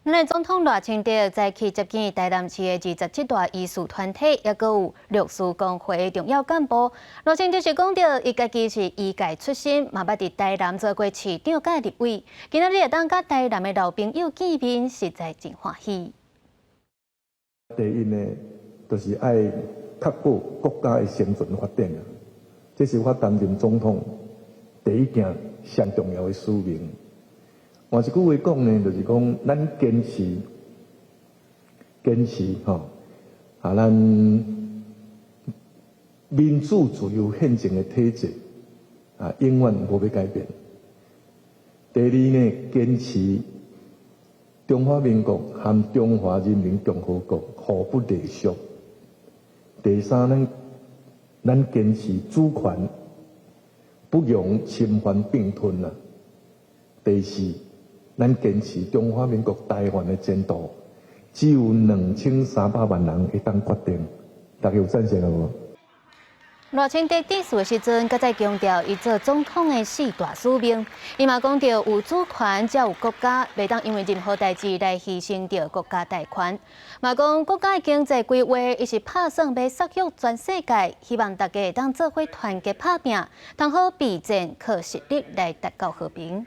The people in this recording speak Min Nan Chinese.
咱總統賴清德早起接見台南市的27大醫師團體，抑閣有律師公會的重要幹部。賴清德是講著，伊家己是醫界出身，嘛捌佇台南做過市長佮立委。今仔日會當佮台南的老朋友見面，實在真歡喜。第一呢，就是愛確保國家的生存發展啊，這是我擔任總統第一件上重要的使命。換一句話講呢，就是講咱堅持堅持吼啊，咱民主自由憲政的體制啊，永遠無欲改變。第二呢，堅持中華民國和中華人民共和國互不隸屬。第三，咱堅持主權不容侵犯併吞啊。第四，咱堅持中華民國台灣的前途，只有2300萬人會當決定，大家有贊成無？賴清德致辭的時陣，閣再強調伊做總統的四大使命。伊嘛講著有主權才有國家，袂當因為任何代誌來犧牲著國家大權。嘛講國家的經濟規劃，伊是拍算欲溯向全世界，希望大家會當做伙團結拍拚，通好備戰靠實力來達到和平。